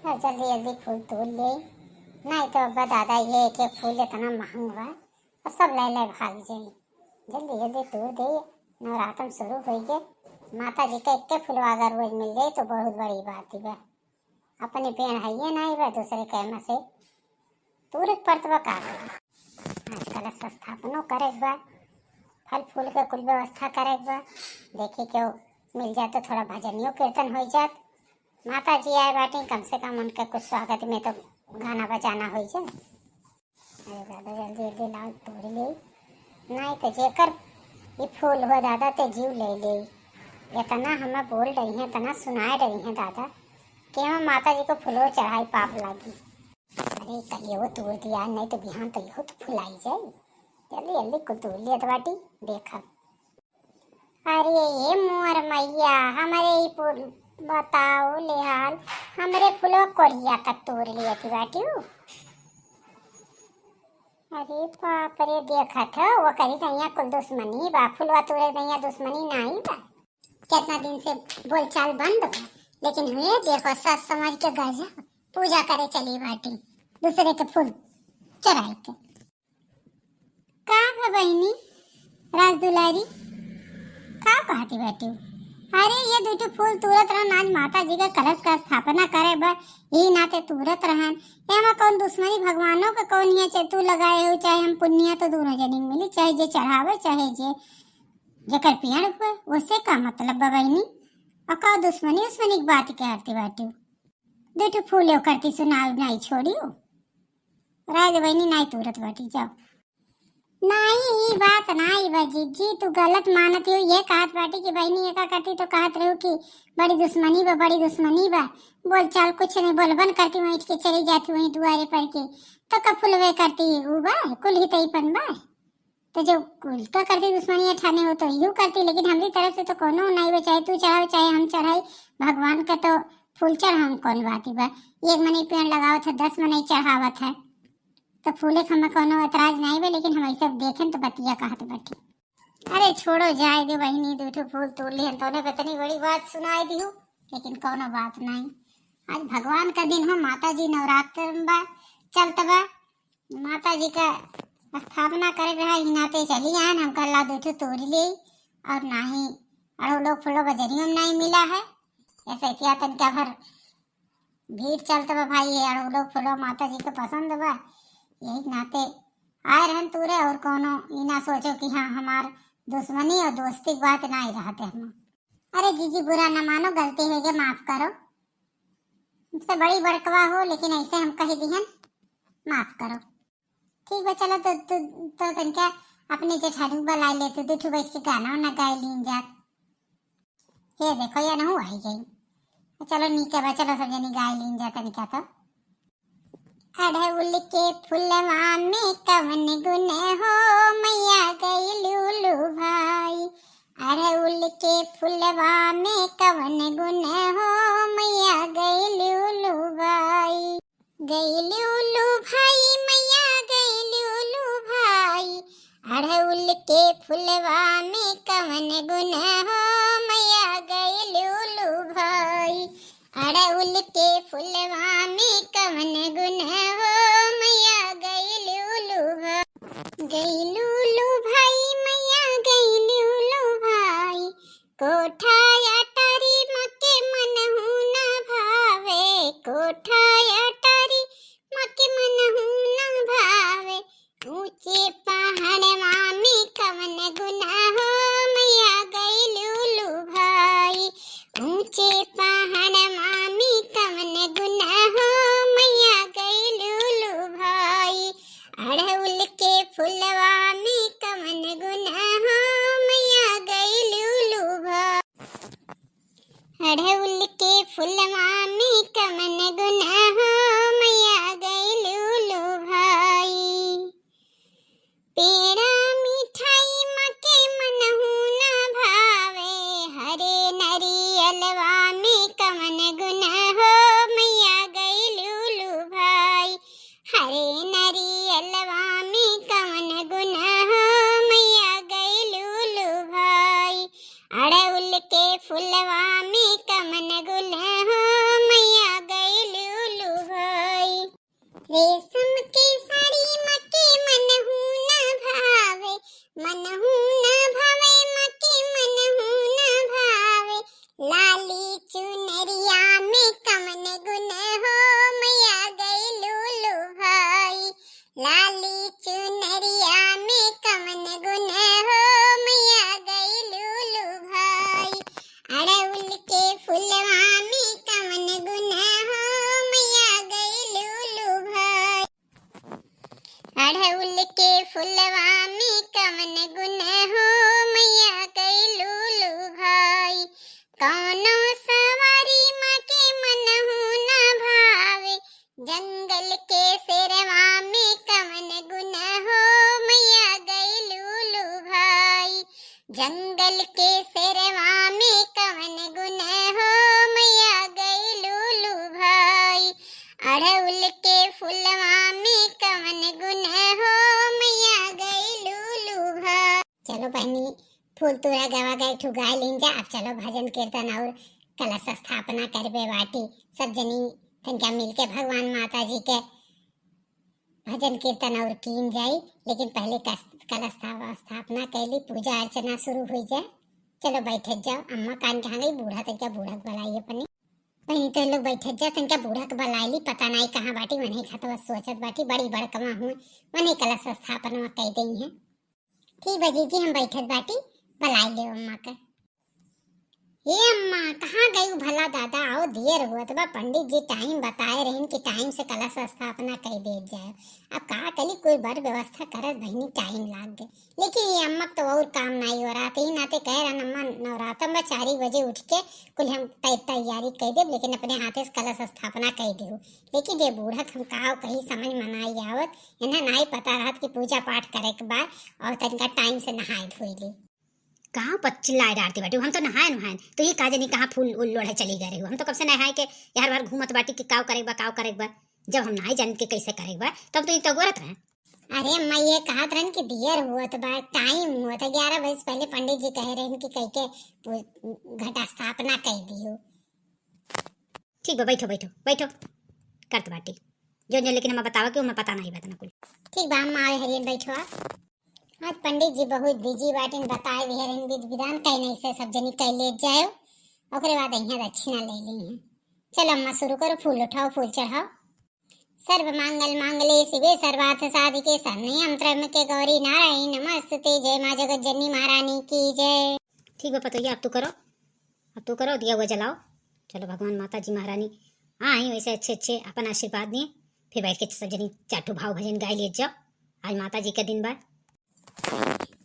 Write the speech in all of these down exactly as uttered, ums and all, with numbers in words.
अब जल्दी जल्दी फूल तूर ले, नाहीं तो अब्बा दादा ये एक एक फूल इतना महंग बा, और सब ले ले भाग जाई। जल्दी जल्दी तूर दे, नवरातन शुरू होइ गए। माता जी का एक फुलवा अगर रोज मिल जाए तो बहुत बड़ी बात ही बा। अपने पेड़ है ये नाहीं बा, दूसरे के में से तूरे के पड़त बा का करी? आज कलश स्थापनो करे के बा, फल फूल के कुल व्यवस्था करे के बा। देखी केहू मिल जात तो थोड़ा भजनियो कीर्तन होइ जात। माता जी आए बाटी, कम से कम उनके कुछ स्वागत में तो गाना बजाना होइ जाए। अरे दादा, जल्दी जल्दी लाओ, तोड़ ले, नाहीं तो जेकर ई फूल हो दादा ते जीव ले ले। इतना हमें बोल रही हैं, इतना सुनाए रही हैं दादा, कि हम माता जी को फूलो चढ़ाई पाप लागी। अरे, कल ये वो तोड़ दिया, नाहीं तो बिहान तो यहो तो फुलाई जाई। जल्दी जल्दी कुल तोड़ लिया तो बाटी, देखब। अरे ये मोर मैया, हमरे ई फूल बताओ ले हाल, हमरे फुलवा कोढ़िया तक तोड़ लिया थी बाटी। अरे बाप रे, देखत हो, वो करी दैया कुल दुश्मनी बा, फुलवा तोड़े दैया दुश्मनी नाहीं बा। कितना दिन से बोलचाल बंद बा, लेकिन हुए देखो, सस समझ के गजब पूजा करे चली बाटी, दूसरे के फूल चुराई के। का बा बहिनी राजदुलारी, का कहती बाटी? अरे ये दुइ ठो फूल तूरत रहन, आज माता जी के कलश का स्थापना करे बा, यही नाते तूरत रहन। एमा कौन दुश्मनी, भगवानों के कौन हिया, चाहे तू लगाए हो, चाहे हम पुनिया, तो दोनों जनी मिली, चाहे जे चढ़ावे, चाहे जे जेकर पेड़ हुए, ओसे का मतलब बा बहिनी? और का दुश्मनी उश्मनी की बात के आरती बाटी? दुइ ठो फूले करती सुनाव नाहीं छोड़ियो। राय दे बहिनी, नाहीं तूरत बाटी, जाओ। नाहीं, ई बात नाहीं बा जीजी, तू गलत मानत हो। ये कहत बाटी कि बहिनी एका करती तो कहत रहू कि बड़ी दुश्मनी बा, बड़ी दुश्मनी बा। बोल चाल कुछ नहीं, बोलबन करती, वहीं के चली जाती वहीं दुआरे पर के। तो का फुलवे करती, ऊ बा, कुल ही तईपन बा। तो जो उल्टा करती दुश्मनी ठाने हो तो यूं करती, लेकिन हमरी तरफ से तो कोनो नाहीं बा, चाहे तू चढ़ाओ चाहे हम चढ़ाई, भगवान का तो फूल चढ़ाओ कौन बात बा। एक मनई पेड़ लगावत है, दस मनई चढ़ावत है, तो फूले के हमें कोनो एतराज नाहीं बा, लेकिन हम ऐसे देखें तो बतिया कहत बाटी। अरे छोड़ो, जाए दे बहिनी, दुइ ठो फूल तूर लिहन तौने पे इतनी बड़ी बात सुनाई दिहू, लेकिन कोनो बात नाहीं। आज भगवान का दिन हो, माता जी नवरात्र में बा, चलत बा, माता जी का स्थापना करे रहा, ई नाते चली आन, हम कहला दुइ ठो तोड़ ले, और नाहीं अड़हुलो फुलो बजरियो में नाहीं मिला है, ऐसे किया तनिका भर भीड़ चलत बा भाई, ये अड़हुलो फुलो माता जी के पसंद बा, यही नाते आए रहन तूरे, और कोनो ई ना सोचो कि हाँ हमार दुश्मनी और दोस्ती की बात नाहीं रहते हम। अरे जीजी बुरा ना मानो, गलती होइ गई, माफ करो, हमसे बड़ी बड़कवा हो, लेकिन ऐसे हम कह दिहन, माफ करो। ठीक बा, चलो तो, तो, तो तनिका अपने जेठानी बुलाई लेते, दुइ ठो बैठ के गाना वाना गाए लीन जात। हे देखो, या नहु आई गई। चलो नीके बा, चलो सब जनी गाए लीन जात तनिका तो। अड़हुल के फुलवा में कवन गुण हो, मैया गइलू लुभाई। अड़हुल के फुलवा में कवन गुण हो, मैया गइलू लुभाई। गइलू लुभाई, मैया गइलू लुभाई। अड़हुल के फुलवा में कवन गुण हो, मैया गइलू लुभाई। अड़हुल के फुलवा में कवन गुण हो, मैया गइलू लुभाई। गइलू लुभाई, मैया गइलू लुभाई। कोठा अटारी मके मनहु न भावे, कोठा अटारी मके मनहु न भावे। ऊंचे पहाड़वा में कवन गुण हो, मैया गइलू लुभाई। ऊंचे पहाड़वा में कवन गुण हो, मैया गइलू लुभाई। अड़हुल के फुलवा में कवन गुण हो, मैया गइलू लुभाई। अड़हुल के फुलवा में कवन गुण हो, मैया गइलू लुभाई। पेड़ा मिठाई मके मनहु न भावे, हरे नरियलवा में कवन गुण हो, मैया गइलू लुभाई। हरे नरियलवा में कवन गुण हो, मैया गइलू लुभाई। अड़हुल के फुलवा में कवन गुण हो, मैया गइलू जंगल के शेरवा में कवन गुन हो, मैया गइलू लुभाई। जंगल के शेरवा में कवन गुन हो, मैया गइलू लुभाई। अड़हुल के फुलवा में कवन गुन हो, मैया गइलू लुभाई। चलो बहिनी, फूल तूरा गवा गए ठुगाए लीन जा। अब चलो भजन कीर्तन और कलश स्थापना करबे बाटी। सब जनी तनका मिलके भगवान माता जी के भजन कीर्तन और कीन जाई, लेकिन पहले कस-, कलश स्था-, स्थापना कैली, पूजा अर्चना शुरू हुई जाए। चलो बैठत जाओ, अम्मा कान कहाँ गई, बूढ़ा तनका बूढ़ा के बुलाई अपनी। बहिनी तो लोग बैठत जा, तनका बूढ़ा के बुलाई ली, पता नहीं कहाँ बाटी, वहीं खात बस सोचत बाटी, बड़ी बड़कवा हुए, वहीं कलश स्थापना कह गई है। ठीक बा जीजी, हम बैठत बाटी, बुलाई ले अम्मा के। ए अम्मा, कहाँ गई भला दादा? आओ, देर होत बा, पंडित जी टाइम बताए रहन कि टाइम से कलश स्थापना कई दे जाए। अब का करी, कोई बड़ व्यवस्था करत बहिनी, टाइम लाग गए। लेकिन ये अम्मा के तो और काम नहीं हो रहा, ते ही नाते कह रहन अम्मा नवरातन बा, चार बजे उठ के कुल हम तै-, तैयारी कई देब, लेकिन अपने हाथे से कलश स्थापना कई देहु। लेकिन ये बूढ़ा के हम का कही, समझ में नहीं आवत, इन्हें नहीं पता रहत कि पूजा पाठ करे के बा और तनिका टाइम से नहाए धोए ली। कहाँ पर चिल्लाए डारती बाटी, हम तो नहाए नहाए, तो ये का जानी कहाँ फूल उल लोढ़े चली गए रही हो। हम तो कब से नहाए के यार बार घूमत बाटी कि काव करे बा, काव करे बा। जब हम नाई जानत के कैसे करे बा, तब तो ये तो गोरत रहे। अरे अम्मा, ये कहत रहन कि दियर हुआ तो बा, टाइम हुआ था, ग्यारह बजे से पहले पंडित जी कहे रहन कि कह के वो घटा स्थापना कह दियो। ठीक बा, बैठो, बैठो, बैठो, करत बाटी। जो, जो, लेकिन हमें बतावा कि हमें पता नहीं बा इतना कुल। ठीक बा अम्मा, आवे हरियन, बैठो आप। आज पंडित जी बहुत बिजी बाटिन, बताए दिहे रहन विधि विधान, कहीं नहीं से सब जनी कह ले जाओ, ओकरे बाद यहाँ दक्षिणा ले ली हैं। चलो अम्मा, शुरू करो, फूल उठाओ, फूल चढ़ाओ। सर्व मंगल मांगल्ये शिवे सर्वार्थ साधिके शरण्यम त्र्यंबके गौरी नारायणी नमस्तुते। जय माँ जगत जननी महारानी की जय। ठीक बा पतोहिया, अब तू करो, अब तू करो, दिया हुआ जलाओ। चलो भगवान माता जी महारानी आई वैसे अच्छे अच्छे अपन आशीर्वाद दिए, फिर बैठ के सब जनी चार ठो भाव भजन गाए लिए जाओ। आज माता जी का दिन बा।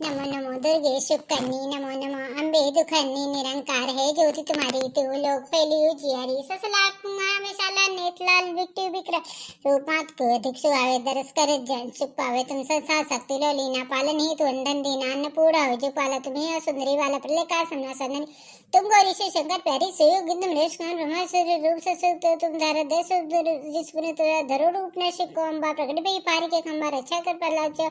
नमो नमो दुर्गे शुभ करनी, नमो नमो अम्बे दुख हरनी, निरंकार है ज्योति तुम्हारी, तू लोक फैली उजियारी, ससला कुमार विशाला नेत लाल बिट्टू विक्रम, रूप मात को अधिक सुहावे, दरस कर जन सुख पावे, तुम संसार शक्ति लो लीना, पालन हेतु वंदन दीना, अन्नपूर्णा हो जो पाला तुम्हें, और सुंदरी वाला प्रलय का समना सदन, तुम गौरी शिव शंकर प्यारी, सुयोग बिंदु महेश खान ब्रह्मा सूर्य रूप से सुख दो, तुम धारा दे सुख दो, जिस पुण्य तेरा धरो रूप न शिव को अम्बा, प्रगट भई पारी के खंबा, रक्षा कर प्रहलाद जो,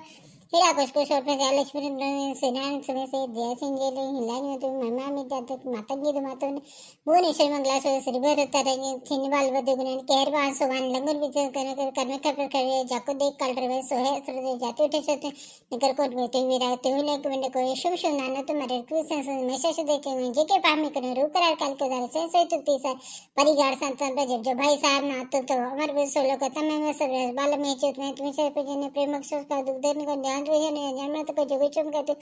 हीरा कुछ को शोर में जय लक्ष्मी रंग सेना समय से जय सिंह जय ले हिला में तुम महिमा में जाते माता की माता ने भुवनेश्वर मंगला सो श्री भरत तरंग छिन्न बाल बद गुणन कहर बान सोवान लंगुर विचर कर कर कर्म कर कर कर जाको देख काल रवे सोहे अस्त्र दे जाते उठे सोते निकर कोट में ते वीरा ते हुने को ने को शुभ शुभ नाना तुम्हारे कृष्ण से मैं शश देखे में जेके पामी करो रूप करार काल के उदार से से तुक्ति सर परिगार संतन पे जब जो भाई साहब ना तो तो अमर भी सोलो को तमे में सब बाल में चुत में तुम्हें से पूजन प्रेमक सोच का दुख देने को ध्यान रहे ने जन्म तो को जोगी चुम कहते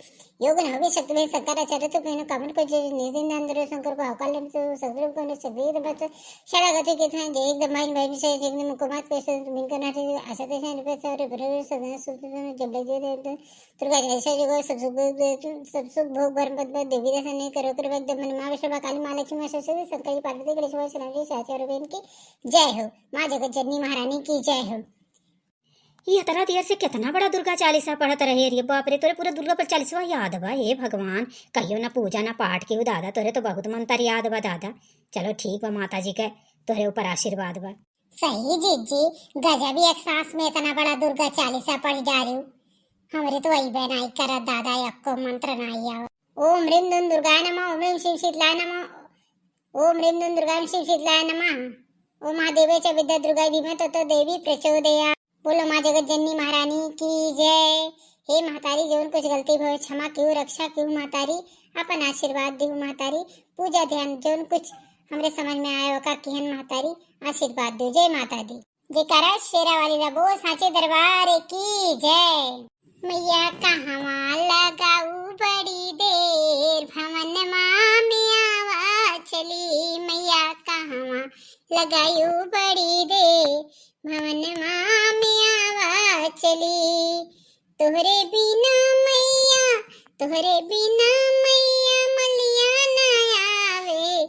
योग न हवे शक्ति में शंकराचार्य तो कहने कामन को जो निधि नंदर शंकर को अकाल में तो सदरूप को ने सदीर बस शरागति के थां जे एकदम माइन भाई विषय जे एकदम को मात को से मिनकर नाटे आशा ते शान पे सारे भरे सदा सुत जब लगे दे दुर्गा जी ऐसा जुगो सब सुख, सब सुख भोग भरम पद पर देवी दर्शन नहीं करो, करो एकदम मन माँ विष्णु काली माँ लक्ष्मी माँ सरस्वती संकल्प पार्वती गणेश माँ श्री राम जी साथी और बहन की जय हो, माँ जगत जननी महारानी की जय हो। ये इतना देर से कितना बड़ा दुर्गा चालीसा पढ़त रहे रे बाप रे, तोरे पूरा दुर्गा पर चालीसवा याद बा। हे भगवान, कहियो ना पूजा ना पाठ के दादा, तोरे तो बहुत मंत्र याद बा दादा। चलो ठीक बा माता जी के, तोरे ऊपर आशीर्वाद बा। सही जीजी, गजब एक सांस में इतना बड़ा दुर्गा चालीसा पढ़ डारियो। हमरे तो वही बनाई करत दादा, एको मंत्र नहीं आओ। ओम ह्रीं दुं दुर्गाय नमः, ओम ह्रीं श्रीं शीतलाय नमः, ओम ह्रीं दुं दुर्गाय श्रीं शीतलाय नमः, ओम महादेवे च विद्या दुर्गाय धीमहि तन्नो देवी प्रचोदयात्। बोलो माँ जगत जननी महारानी की जय। हे महतारी, जौन कुछ गलती भवे क्षमा किहु, रक्षा किहु महतारी, अपन आशीर्वाद दिहु महतारी, पूजा ध्यान जौन कुछ हमरे समझ में आए ओका किहन महतारी, आशीर्वाद दो। जय माता दी। जयकारा शेरा वाली दा बोल साँचे दरबार की जय। मैया कहवा लगाऊ बड़ी देर, भवन माँ में आवा चली। मैया कहवा लगाऊ बड़ी देर, भवन माँ में आवा चली। तोहरे बिना मैया, तोहरे बिना मैया मलिया ना आवे।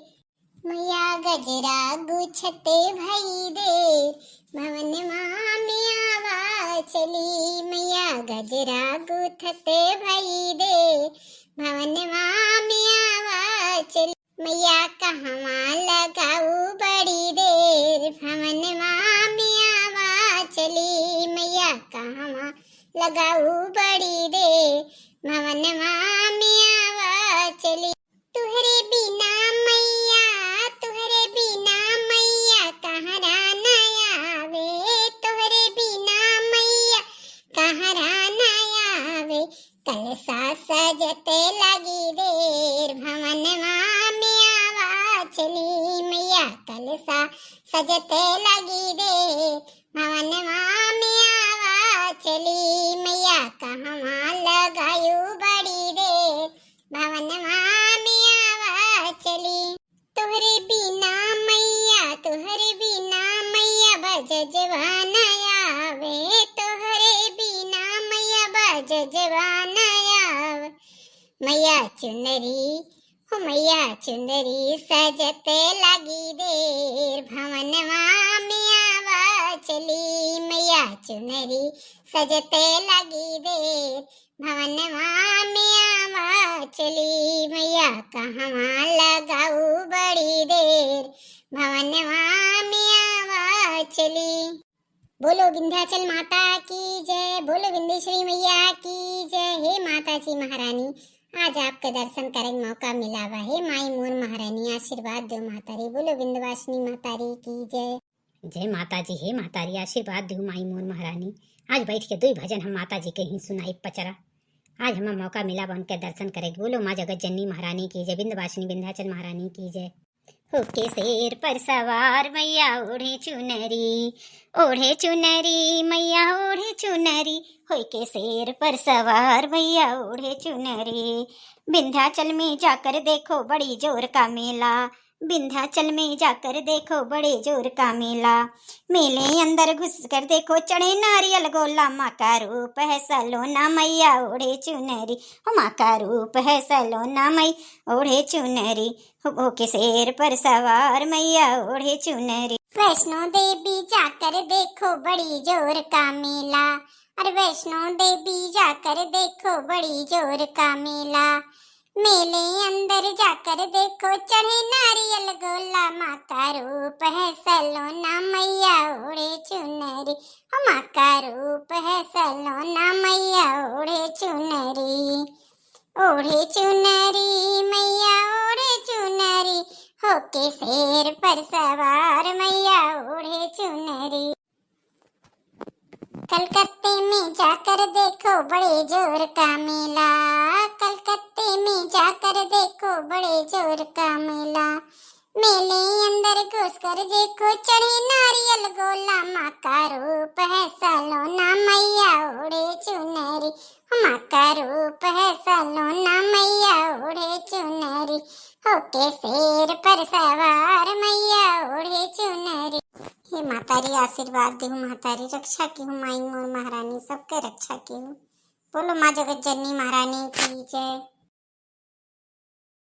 मैया गजरा गुछते भई देर, भवनवा में आवा चली मैया। गजरा गुथते भई देर, भवनवा में आवा चली मैया। कहवा लगाऊ बड़ी देर, भवनवा में आवा चली मैया। कहवा लगाऊ बड़ी देर, भवनवा में आवा चली। तुहरे बिना मैया, तुहरे बिना मैया कहरा न आवे, तुहरे बिना मैया कहरा न आवे। कलसा सजते लगी देर, भवनवा में आवा चली मैया। कलसा सजते लगी देर, भवनवा में आवा चली मैया। कहवा लगायू बड़ी देर, भवनवा में आवा चली। तोहरे बिना मैया, तोहरे बिना मैया बजजवा न आवे, तोहरे बिना मैया बजजवा न आवे। मैया चुनरी, हो मैया चुनरी सजते लगी देर, भवनवा में आवा चली। मैया चुनरी सजते लगी देर, भवनवा में आवा चली मैया। कहवा लगाऊ बड़ी देर, भवनवा में आवा चली। बोलो विंध्याचल माता की जय, बोलो विंध्येश्वरी मैया की जय। हे माता जी महारानी, आज आपके दर्शन करे के मौका मिला बा। हे माई मोर महारानी, आशीर्वाद दो माता रे। बोलो विंध्यवासिनी माता रे की जय। जय माता जी, हे माता रे, आशीर्वाद दो माई मोर महारानी। आज बैठ के दुई भजन हम माता जी के ही सुनाई पचरा। आज हमें मौका मिला बा उनके दर्शन करे के। बोलो माँ जगत जननी महारानी की जय, विंध्यवासिनी विंध्याचल महारानी की जय। होके शेर पर सवार मैया ओढ़े चुनरी, ओढ़े चुनरी मैया ओढ़े चुनरी। होके शेर पर सवार मैया ओढ़े चुनरी। विंध्याचल में जाकर देखो बड़ी जोर का मेला, विंध्याचल में जाकर देखो बड़े जोर का मेला। मेले अंदर घुस कर देखो चढ़े नारियल गोला। माँ का रूप है सलोना मैया ओढ़े चुनरी, हो माँ का रूप है सलोना मैया ओढ़े चुनरी। हो, होके शेर पर सवार मैया ओढ़े चुनरी। वैष्णो देवी जाकर देखो बड़ी जोर का मेला, अरे वैष्णो देवी जाकर देखो बड़ी जोर का मेला। मेले अंदर जाकर देखो चढ़े नारियल गोला। माँ का रूप है सलोना मैया ओढ़े चुनरी, हो माँ का रूप है सलोना मैया ओढ़े चुनरी। ओढ़े चुनरी मैया ओढ़े चुनरी, होके शेर पर सवार मैया ओढ़े चुनरी। कलकत्ते में जाकर देखो बड़े जोर का मेला, कलकत्ते में जाकर देखो बड़े जोर का मेला। मेले अंदर घुस कर देखो चढ़े नारियल गोला। माँ का रूप है सलोना मैया ओढ़े चुनरी, माँ का रूप है सलोना मैया ओढ़े चुनरी। होके शेर पर सवार मैया ओढ़े चुनरी। हे माता रे आशीर्वाद देहु, माता रे रक्षा केहु, माई मोर महारानी सबके रक्षा केहु। बोलो माँ जगत जननी महारानी की जय।